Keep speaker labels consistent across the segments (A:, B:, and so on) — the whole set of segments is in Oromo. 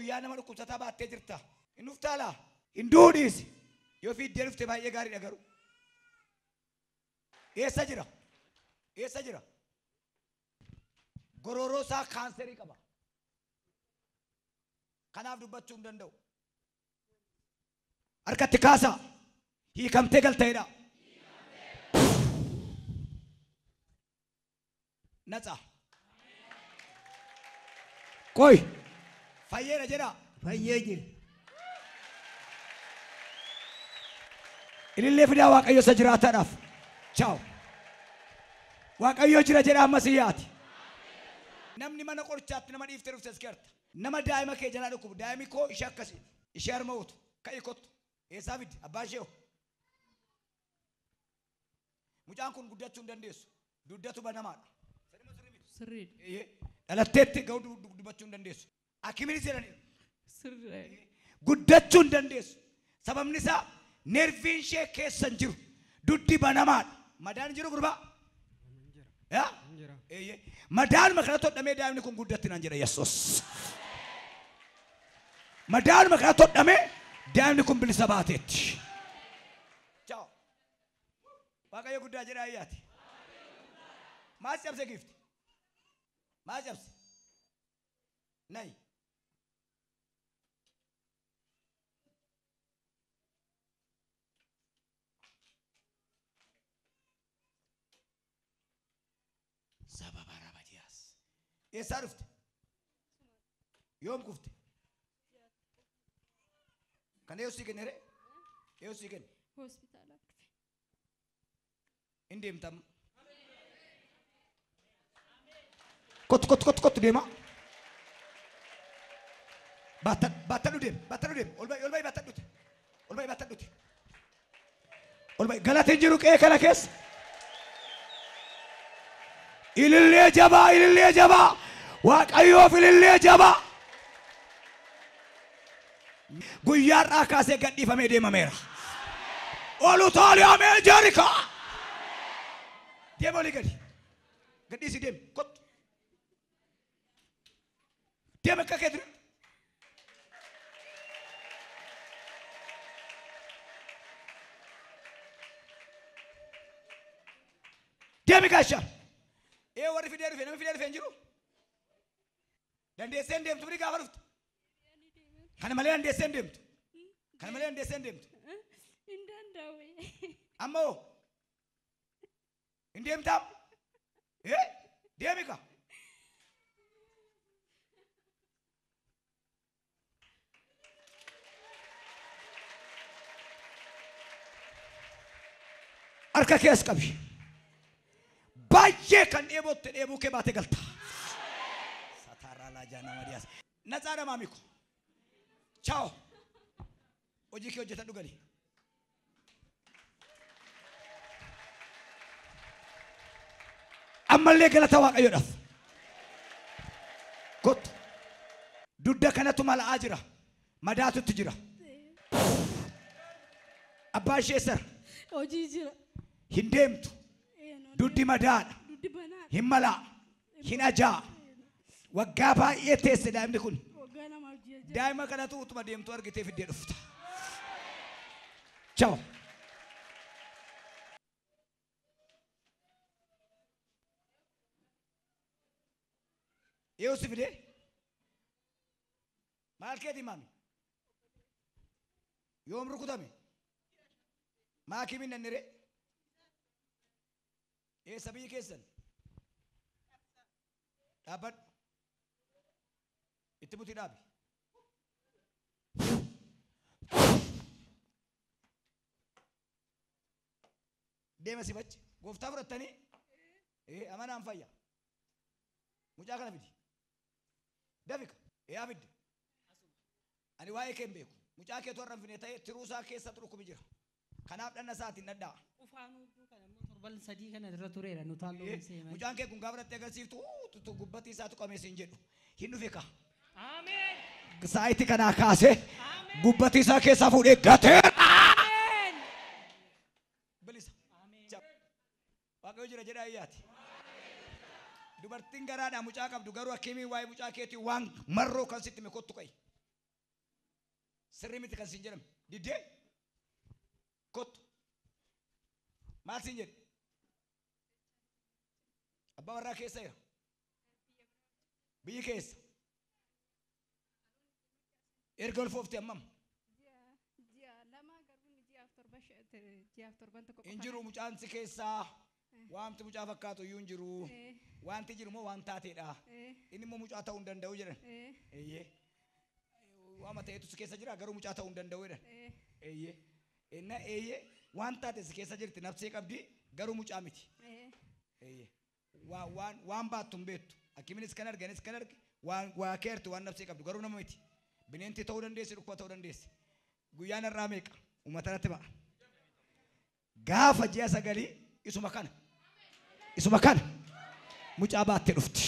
A: Wayyaa nama dhukkubsataa baattee jirta. Hin dhuftaalaa? Hin duudhiisi. Yoo fiiddee dhufte baay'ee gaariidha garuu. Eessa jira? Eessa jira? Gororoo isaa kaanserii qaba. Kanaaf dubbachuu hin danda'u. Harkatti kaasaa. Hiikamtee galteedha. Natsa. Qoy. Fayyeera jedhaa.
B: Fayyee jira.
A: Ilillee fidaa Waaqayyo isa jiraataadhaaf. Chaaw. Waaqayyo jira jedhaa ammas yaati. Namni mana qorichaatti nama dhiiftee dhufte as keerta. Nama daa'ima kee jalaa dhukkubu. Daa'imi koo ishee akkasii. Ishee harma uutu. Ka'i kottu. Eessaa fiddi? Abbaan ishee hoo? Mucaan kun guddachuu hin dandeessu. Duddatu banamaadha.
C: Sirriidha.
A: Dhalatteetti garuu dubbachuu hin dandeessu. Hakimiinis jedhaniiru.
C: Sirriidha.
A: Guddachuu hin dandeessu. Sababni isaa nerviin ishee keessa hin jiru. Duddi banamaadha. Madaan hin jiru gurbaa? Yaa? Madaanuma kanatti hodhamee daa'imni kun guddatti naan jedha Yesuus. Madaanuma kanatti hodhamee daa'imni kun bilisa baateetti. Chaaw. Waaqayyo guddaa jedhaa ayyaati. Maal cabse giifti? Maal cabse? Nayi. Sababa rabadiyaas. Eessaa dhufte? Yoom kufte? Kan eeyyuu sii kenne ree? Eeyyuu sii kenne?
C: Hospitaala dhufe.
A: Hin deemtam. Kottu kottu kottu kottu deema. Baatadhu deemi baatadhu deemi ol ba'i baatadhuti ol ba'i baatadhuti ol ba'i galatiin jiru qe'ee kana keessa. Ilillee jabaa ilillee jabaa Waaqayyoof ilillee jabaa. Guyyaarraa kaasee gadhiifamee deemameera. Ol utaalii ameen Jerikaa. Deema olii gadi. Gadhiisi deemi kottu. Deema akka keetti. Deemi gaashaa. Ee warri fidee dhufe namni fidee dhufe hin jiru. Dandeessee hin deemtu biri gaafa dhuftu. Kana malee dandeessee hin deemtu. Kana malee dandeessee hin deemtu.
C: Hin danda'u.
A: Amma hoo? Hin deemtaa? Ee deemi kaa. Harka kee as qabi. Baay'ee kan dheebotte dheebuu kee baatee galta. Sataarraa laajaa nama dhiyaas. Natsaadha maamiku. Chaaw. Hojii kee hojjetadhu gali. Ammallee galata Waaqayyoodhaaf. Kottu. Dudda kanatu mala'aa jira. Madaatutti jira. Abbaan ishee sar.
C: Hojii jira.
A: Hin deemtu. Duddi madaadha.
C: Duddi banaadha.
A: Hin malaa. Hin ajaa. Waggaa baay'ee teesse daa'imni kun.
C: Waggaa lamaaf ji'a ja'a.
A: Daa'ima kanatu utuma deemtu argitee fiddee dhufta. Chaaw. Eeyyuu si fidee? Maal keeti maami? Yoom rukutame? Maakimiin nannire? Eessa biyyi keessan? Dhaabbadhu. Itti buti dhaabi. Deema si bachi. Gooftaa fudhattanii? Amanaan fayya. Mucaa kana fidi. Dafika. Yaa fidde. Ani waa'ee kee hin beeku. Mucaa keetu har'a hin fine ta'ee tiruusaa keessatti dhukkubi jira. Kanaaf dhanna isaatiin dhadhaa.
D: Ufaanuu kana immoo torban sadii kana irra tureera nu taalloo seemaa.
A: Mucaan kee kun gaafa dhattee agarsiiftu gubbatii isaatu qabee siin jedhu. Hin dhufe kaa.
D: Ameen.
A: Saayitii kanaa kaasee gubbatii isaa keessaa fuudhee gateera.
D: Ameen.
A: Bilisa. Waaqayyo jira jedhaa iyyaati. Dubartiin garaadhaa mucaa qabdu garuu akkamiin waa'ee mucaa keetii waan marroo kan sitti hime kottu qa'i. Sirrii miti kan siin jedhame. Diddee kottu. Maal siin jedhe? Abbaa warraa keessa jira. Biyyi keessa. Erga ulfoofte hammam?
C: Ji'a 2 garuu ji'aaf 7 ji'aaf 7 tokko qofa.
A: Hin jiru mucaan si keessaa. Waanti mucaa fakkaatu iyyuu hin jiru. Wanti jiru immoo waan taateedha. Inni immoo mucaa ta'uu hin danda'u jedhan. Eeyyee. Waama ta'etu si keessa jira garuu mucaa ta'uu hin danda'u jedhan. Eeyyee. Inna eeyyee waan taate si keessa jirti nafsee qabdi garuu mucaa miti. Eeyyee. Waan baattu hin beektu. Hakiminis kan arganis kan arge waan waa keertu waan nafsee qabdu garuu nama miti. Bineensi ta'uu dandeessi dhukkuba ta'uu dandeessi. Guyyaan har'aa meeqa? Uummata irratti ba'a. Gaafa ji'a 9 isuma kana. Isuma kana. Mucaa baattee dhufti.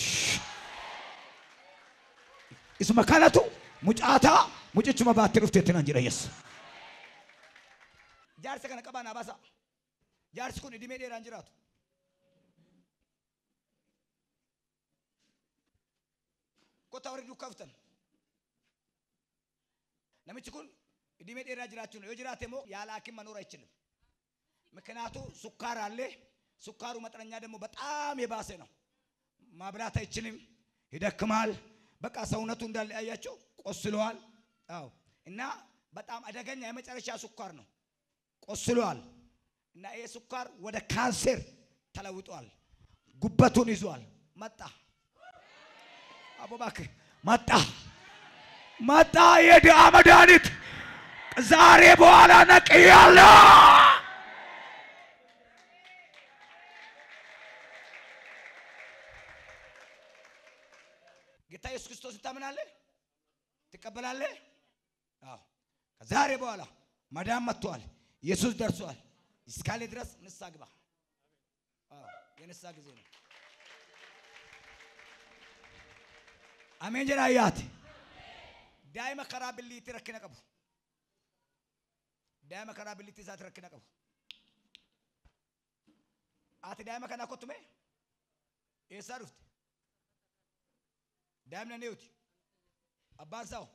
A: Isuma kanatu mucaa ta'a mucichuma baattee dhufteetti naan jedha Yesuus. Jaarsa kana qabaa naa baasaa. Jaarsi kun idimee dheeraan jiraatu. Kottaa warri duukaa dhuftan. Namichi kun idimee dheeraa jiraachuun yoo jiraate immoo yaala hakim መኖር አይችልም። ምክንያቱ ሱካር አለ። ሱካሩ መጠነኛ ደግሞ በጣም የባሰ ነው። ማብላት አይችልም፣ ይደክማል። በቃ ሰውነቱ እንዳለ ያያቸው ቆስሏል። አዎ እና በጣም አደገኛ የመጨረሻ ሱካር ነው። ቆስሏል እና ይሄ ሱካር ወደ ካንሰር ተለውጧል። ጉበቱን ይዟል። መጣ አቦ እባክህ መጣ መጣ የድሃ መድኃኒት ዛሬ በኋላ ነቅያለሁ። ጌታ ኢየሱስ ክርስቶስን ታምናለህ? ትቀበላለህ? አዎ። ከዛሬ በኋላ መዳን መጥቷል። ኢየሱስ ደርሷል። እስካለ ድረስ ንስሐ ግባ። አዎ የንስሐ ጊዜ ነው። አሜን ጀራያት daa'ima karaa billiitti rakkina qabu. Daa'ima karaa billiitti isaatti rakkina qabu. Ati daa'ima kanaa kottu mee? Eessaa dhufte? Daa'imni aneewti? Abbaan isaa hoo?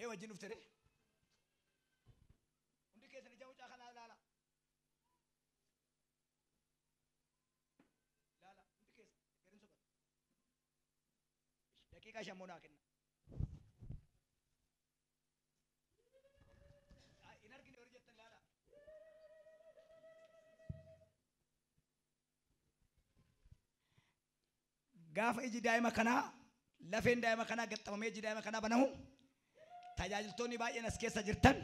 A: Ee wajjin dhufte ree? Hundi keessan ija mucaa kanaa ilaala. Ilaala hundi keessan gariin soqata. Daqiiqaa 5 naa kenna. Hin argine warri jettan ilaala. Gaafa iji daa'ima kanaa lafeen daa'ima kanaa gaxxamamee iji daa'ima kanaa banamu tajaajiltoonni baay'een as keessa jirtan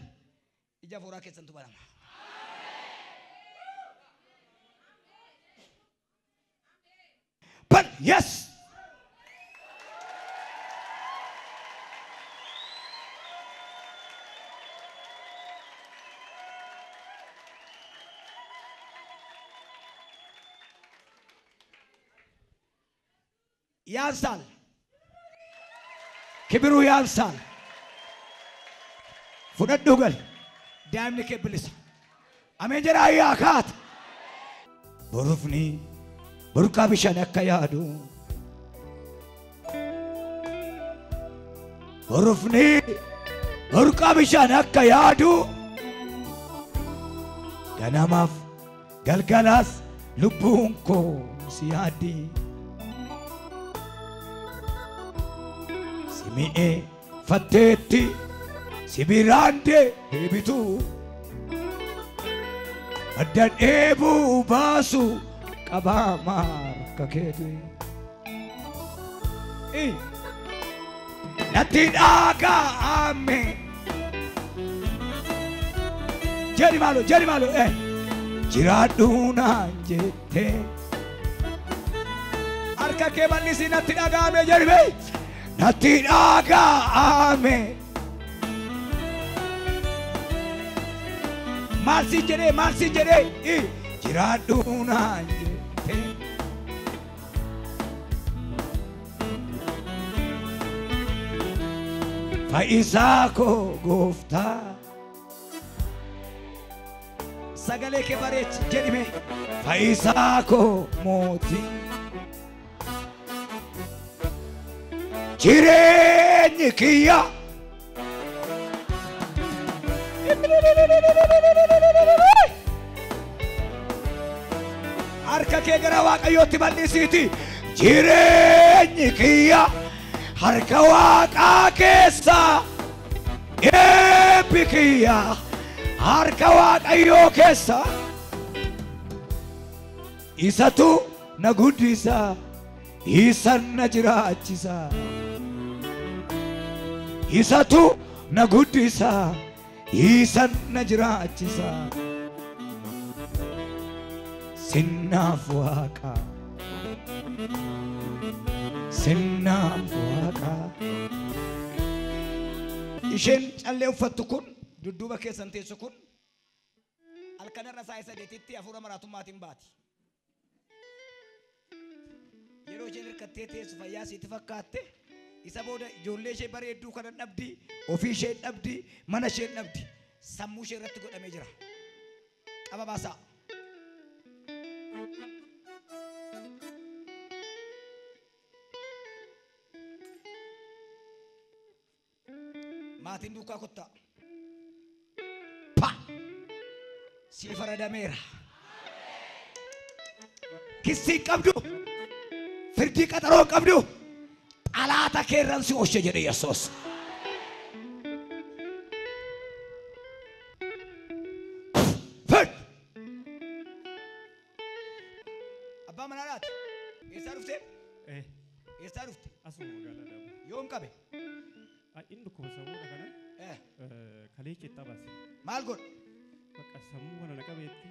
A: ija afuuraa keessantu banama. Ban yes. ያንሳል፣ ክብሩ ያንሳል። fudhadhu gal daa'imni kee bilisa. Ameen jedhaa yaa kaat. Borufni burqaa bishaan akka yaadu. Borufni burqaa bishaan akka yaadu. Ganamaaf galgalaas lubbuun koo si yaaddi. Si mi'eeffatteetti si biraan deebitu. Madda dheebuu baasu qabaa harka keetu. Natti dhaga'ame. Jedhi maaloo jedhi maaloo jiraadhu naan jettee. Harka kee bal'isii natti dhaga'ame jedhi mee. Natti dhaga'ame. Maal siin jedhee maal siin jedhee jiraadhu naan jettee. Fayyisaa koo gooftaa. Sagalee kee bareechi jedhi mee. Fayyisaa koo mootii. Jireenyi kiyya Harka kee gara Waaqayyootti bal'isiiti. Jireenyi kiyya harka Waaqaa keessa. Eebbi kiyya harka Waaqayyoo keessa. Isatu na guddisa, isa na jiraachisa. Isatu na guddisa, isa na jiraachisa. Sinnaaf Waaqa, sinnaaf Waaqa. Isheen callee uffattu kun dudduuba keessan teessu kun halkan irra sa'a 8tti hafuura maraatummaatiin baati. Yeroo isheen hirkattee teessu fayyaa isiitti fakkaatte isa booda ijoollee ishee bareedduu kana dhabdi, ofii ishee dhabdi, mana ishee dhabdi. Sammuu ishee irratti godhamee jira. Qaba baasaa. Maatiin duukaa kottaa. Pa! Sii faradameera. Kissii hin qabdu. Firdii qaxaroo hin qabdu. Xalaata keerran si oolche jedhe Yesuus. Fird! Abbaa manaa laati. Eessaa dhufte? Eessaa dhufte?
B: Asuma magaalaa Adaama.
A: Yoom qabe?
B: Inni dhukkuba sammuudha kana kalee cittaa baase.
A: Maal godhe?
B: Bakka sammuu kana na qabeetti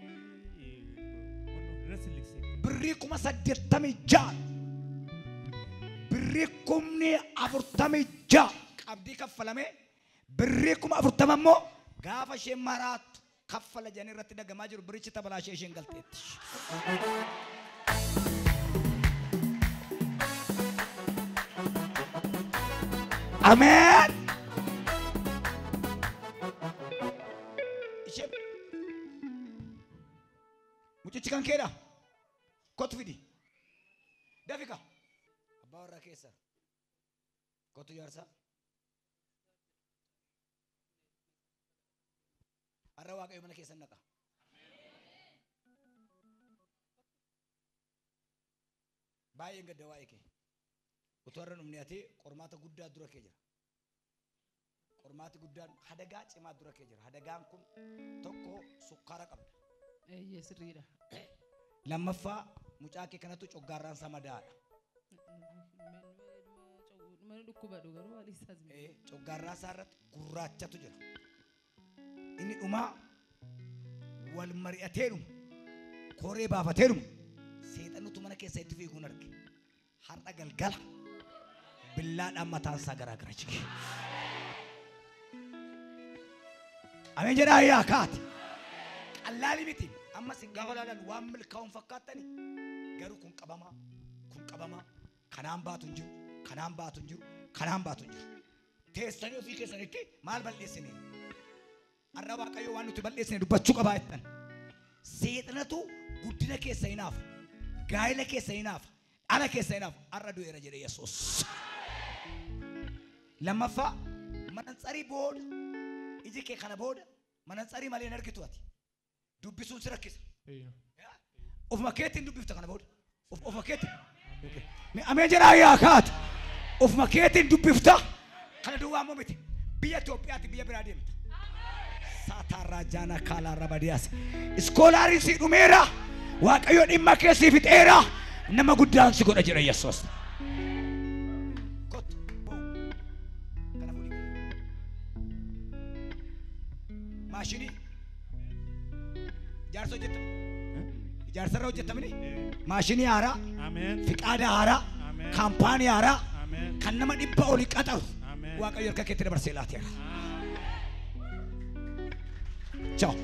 B: irra silliqsee.
A: Birrii 86,000. Birrii 46,000 qabdii kaffalame. Birrii 40,000 immoo gaafa isheen maraattu kaffala jedhanii irratti dagamaa jiru birichi tabalaashee isheen galteetti. Ameen. Ishee mucichi kan keedha. Kottu fidi. Dafika. Abbaa warraa keessa. Kottu jaarsaa. Har'a Waaqayyo mana keessan naqa. Baay'een gadda waa'ee kee. Utuu har'a dhumne ati qormaata guddaa dura kee jira. Qormaati guddaan hadagaa cimaa dura kee jira. Hadagaan kun tokko sukkaara qabda.
E: Eeyyee sirriidha.
A: Lammaffaa mucaa kee kanatu coggaarraan isaa madaa'aadha.
E: Mana dhukkubadhu garuu haali isaas miti.
A: Coggaarraa isaa irratti gurraachatu jira. Inni dhumaa wal mari'ateedhuma koree baafateedhuma seexannutu mana keessa itti fiiguun arge. Har'a galgala billaadhaan mataan isaa garaa gara jige. Ameen jedhaa yaa kaati. Qallaalii miti. Amma isin gaafa ilaalan waan milkaa'uun fakkaattani garuu kun qabamaa, kun qabamaa, kanaan baatu hin jiru, kanaan baatu hin jiru, kanaan baatu hin jiru. Teessanii ofii keessanitti maal balleessine? Har'a Waaqayyo waan nuti balleessine dubbachuu qabaa jettan. Seexanatu guddina keessa hin hafu, gaa'ela keessa hin hafu, dhala keessa hin hafu. Har'a du'eera jedhe Yesuus. Lammaffaa mananxarii booda iji kee kana booda mananxarii malee hin argitu ati. Dubbisuun si rakkisa. Ofuma keetiin dubbifta kana booda. Ofuma keetiin. Ameen jedhaa yaa kaatu. Ofuma keetiin dubbifta. Kana duwwaa immoo miti. Biyya Itoophiyaatti biyya biraa deemta. Saatarraa jaana kaalaa rabadiyaas. Iskoolaariin si dhumeera. Waaqayyo dhimma kee si fixeera. Nama guddaan si godha jedha Yesuus. Kottu. Kana fuudhi. Maashinii. Ijaarsa hojjetame. Ijaarsarra hojjetamni. Maashinii haaraa. Fiqaada haaraa. Kaampaanii haaraa. Kan nama 100 olii qaxaru. Waaqayyo harka keetti dabarsee laateera. Ciao.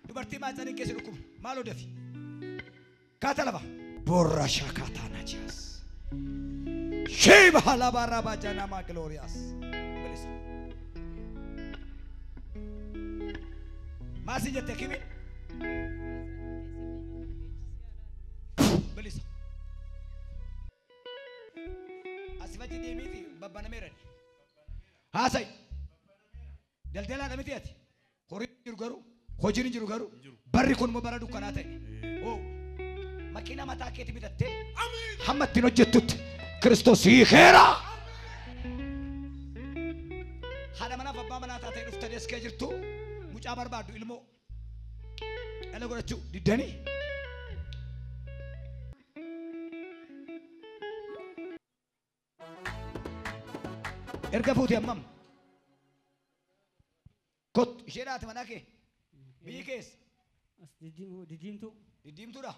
A: Dubartii maacanii keessa dhukkuba. Maaloo dafi. Kaata lafa. Borra shaakaataa najiyaas. Shiba labaraba janama glorias. Bilisa. Maasi jette kimi? Bilisa. Asifachi deemiiti babbanameera. Haasayi. Daldalaadha miti ati. Horiin jiru garuu hojiin hin jiru garuu barri kun immoo bara dukkanaa ta'e. Oo makiina mataa keetii bitattee hamma ittiin hojjettutti Kiristoos hiikeera. Haadha manaaf abbaa manaa taatee dhuftanii as kee jirtu mucaa barbaaddu ilmoo dhala godhachuu diddanii. Erga fuute hammam? Kottu ishee dhaate manaa kee biyyi keessa.
D: As diddiimtuu.
A: Diddiimtuudha.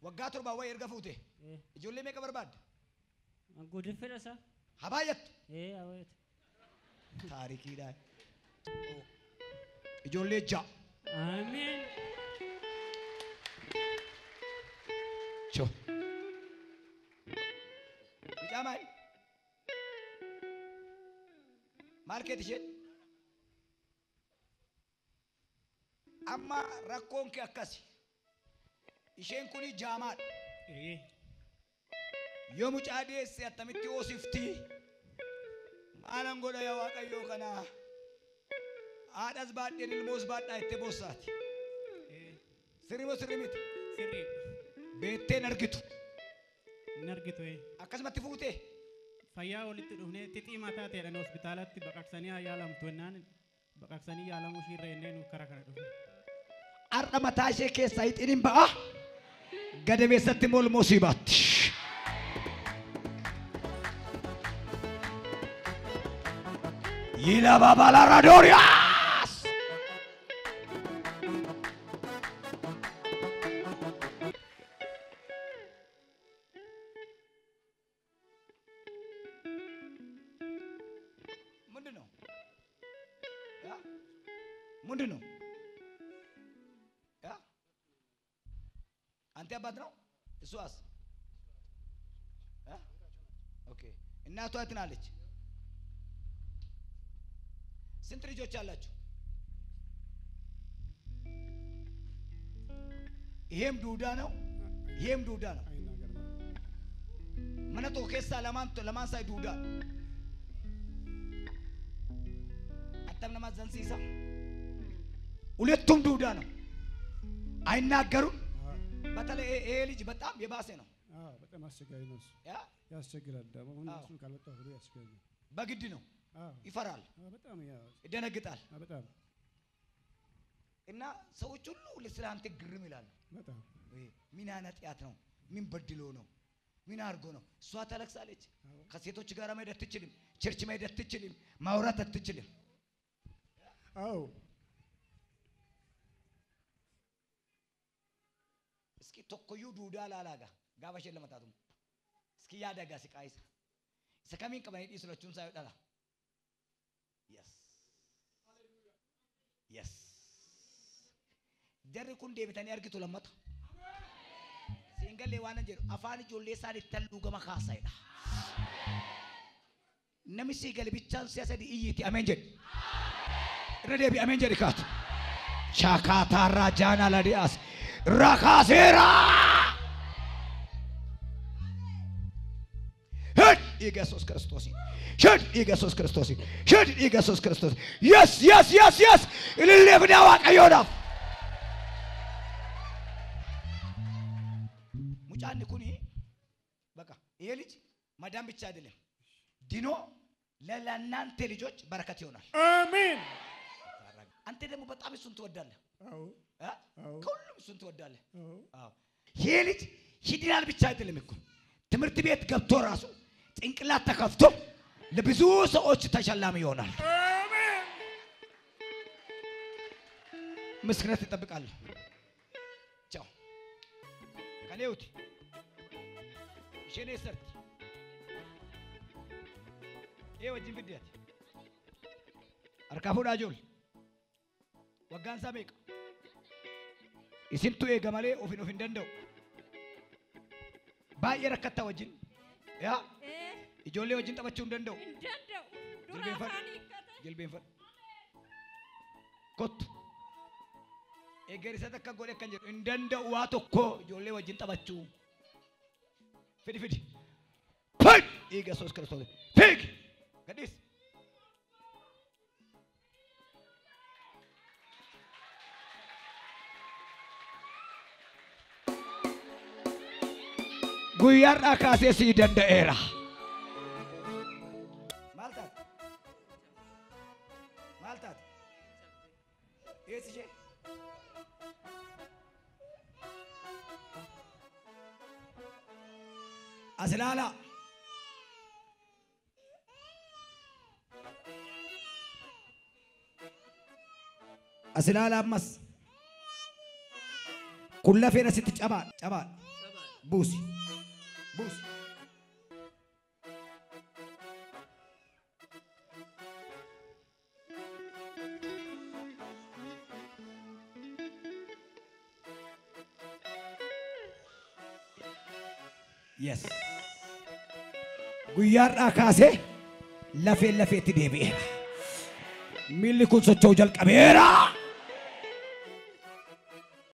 A: Waggaa 7 wayii erga fuute. Ijoollee meeqa barbaadde?
D: Godin fedha isaa.
A: Haa baay'attu.
D: Haa baay'attu.
A: Taarikiidhaan. Ijoollee 6.
D: Ameen.
A: Choo. Mucaa maali? Maal keeti isheen? Amma rakkoon kee akkasi. Isheen kuni jaamaadha. Yoo mucaa deesse attamitti hoosifti? Maalan godha yaa Waaqayyoo kanaa? Haadhas baadheen ilmoos baadhaa itti boossaati. Sirrii moo sirrii miti?
B: Sirrii.
A: Beetteen argitu.
B: Hin argitu.
A: Akkasumatti fuutee?
B: Fayyaa walitti dhufnee xixii mataa ta'edhaan hospitaalatti baqaqsanii haa yaalamtu jennaan baqaqsanii yaalamuu ishiirra jennee nu karaa kana dhufne.
A: Har'a mataa ishee keessaa hixiin hin ba'a. Gadameessatti immoo ilmoo sii baatti. Yila babalaradooriyaas. ምንድን ነው? ምንድን ነው? አንተ አባት ነው? እሷስ? Okay። እናቷ የት ናለች? ስንት ልጆች አላችሁ? ይሄም ዱዳ ነው፣ ይሄም ዱዳ ነው። Mana tokko keessaa lamaan isaa duudaa. Attam nama azzansiisa. ሁለቱም ዱዳ ነው። አይናገሩም። በተለይ ይሄ ልጅ በጣም የባሰ ነው።
F: በጣም አስቸጋሪ ነው። ያስቸግራል። ደግሞ እሱ ካልወጣ ብሎ ያስቸግራል።
A: በግድ ነው። ይፈራል፣
F: በጣም
A: ይደነግጣል።
F: በጣም
A: እና ሰዎች ሁሉ ስለ አንተ ግርም ይላሉ።
F: በጣም
A: ምን አይነት ኃጢአት ነው? ምን በድሎ ነው? ምን አድርጎ ነው? እሷ ታለቅሳለች። ከሴቶች ጋር መሄድ አትችልም። Church መሄድ አትችልም። ማውራት አትችልም።
F: አዎ
A: እስኪ tokkoyyuu duudaa laalaaga gaafa isheen lama taatu እስኪ yaadagaa si qaayisa isa kamiin qabanii dhiisu lachuun isaa yoo dhala. Yes. Yes. Jarri kun deebitanii argitu lammata. Siin gallee waan jedhu afaan ijoollee isaanii talluu gama kaasa'edha. Namni sii gale bichaan si'a sadii iyyiiti ameen jedhi. Irra deebi ameen jedhi kaatu. Shaakaataarraa jaanaa ladi'aas. Rakaaseera. ሂድ ኢየሱስ ክርስቶስ ሂድ ኢየሱስ ክርስቶስ ሂድ ኢየሱስ ክርስቶስ Yes yes yes yes ilillee fidaa Waaqayyoodhaaf. Mucaan kuni በቃ ይሄ ልጅ መዳን ብቻ አይደለም ድኖ ለእናንተ ልጆች በረከት ይሆናል።
F: አሜን።
A: አንተ ደግሞ በጣም እሱን ትወዳለህ።
F: አዎ
A: ከሁሉም እሱን ትወዳለህ። አዎ ይሄ ልጅ ይድናል ብቻ አይደለም እኮ ትምህርት ቤት ገብቶ ራሱ ጭንቅላት ተከፍቶ ለብዙ ሰዎች ተሸላሚ ይሆናል።
F: አሜን።
A: ምስክርነት እጠብቃለሁ። ቻው ከኔውቲ isheen eessarti? Ee wajjin fiddeeti. Harkaa fuudhaa ijoollee. Waggaan isaa meeqa? Isintu eega malee of hin danda'u. Baay'ee rakkattaa wajjin. Yaa ijoollee wajjin taphachuu hin danda'u.
C: Hin danda'u. Dura afaan hiikkate.
A: Jilbeenfadhu. Kottu. Egerisa takka godhe kan jedhu hin danda'u waa tokko ijoollee wajjin taphachuu. Fidi fidi. Fiig! Dhiiga Yesuus Kiristoos. Fiig! Gadhiis. Guyyaarraa kaasee sii danda'eera. Maal taate? Maal taate? Eessi ishee? As ilaalaa. As ilaalaa ammas. Kun lafeen asitti cabaadha. Cabaadha. Buusi. Buusi. Yes. Guyyaarraa kaasee lafeen lafeetti deebi'eera. Miilli kun socho'uu jalqabeera.